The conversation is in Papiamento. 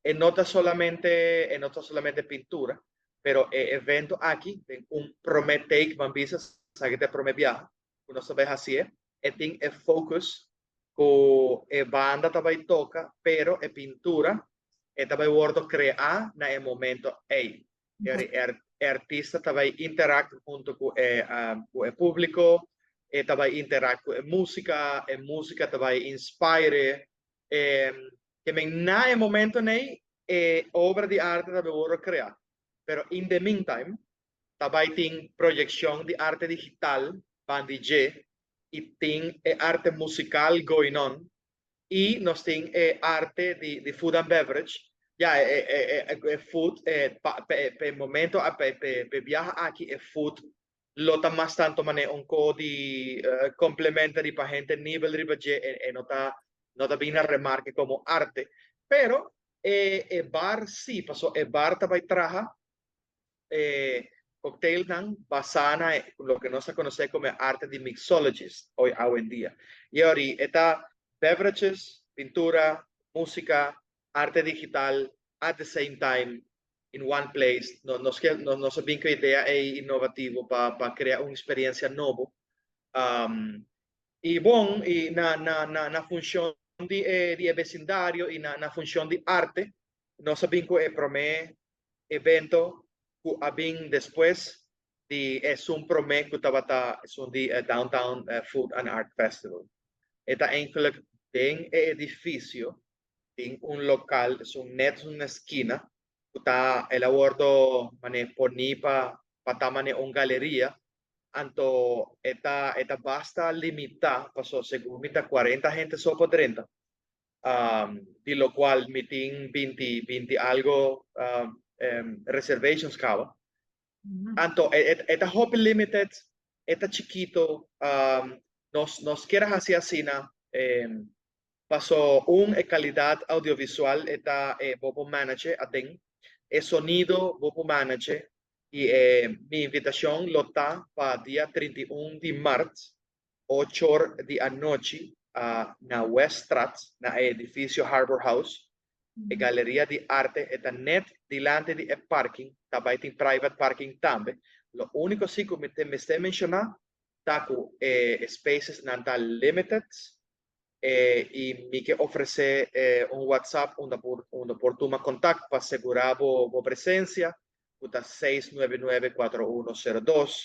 E no ta solamente pintura, pero e evento aki tin un promé take, ban bisa, sabe ku promé biaha, ku nos tambe hasi, e tin e focus ku e banda tambe toka, pero e pintura e tambe wòrdu kreá na e momento ei. E artista tambe interact huntu ku e públiko, e tambe interact ku e músika tambe inspire, ke men na e momento ei e obra di arte tambe wòrdu kreá. Pero in the meantime, tambe tin proyekshon di arte digital, ban DJ, i tin e arte musikal going on, i nos tin e arte di food and beverage. Ja, e food, pa momento, pa biaha aki, e food lo ta mas tantu mane un kos di complementary pa hende nivel riba dje e no ta bin na remarke komo arte. Pero e bar si, paso e bar ta bai traha cocktail nan basá na loke nos konosé komo arte di mixologist hoy en dia. I awor ta beverages, pintura, músika, arte digital at the same time in one place. No, nos sa ku e idea ta inovativo pa krea un eksperensia nobo. I bon, i na funshon di vesindario i na funshon di arte, nos sa ku e promé evento ku a bin despues di esun promé ku tabata esun di Downtown Food and Art Festival. E ta eigenlijk den e edifisio, tin un lokal, un net un skina, ku ta el a wòrdu mane poni pa ta mane un galeria, anto e ta basta limitá, paso segun mi ta 40 hende so por 30. Di lo kual mi tin 20, 20 algu reservations kaba. Anto, e ta hopi limited, e ta chikitu, nos ke hasi asina, paso un e kalidat audiovisual e ta bo por manage aden, e sonido bo por manage i mi invitashon lo ta pa dia 31 di mart, 8 di anochi, na Weststraat, na edifisio Harbor House, e galeria di arte ta net dilanti di e parking, tambe tin private parking tambe. Lo úniko si ku mi mester menshoná, ta ku spaces nan ta limited, i mi ke ofresé un WhatsApp unda por tuma kontakto pa sigurá bo presensia, ku ta 699 4102.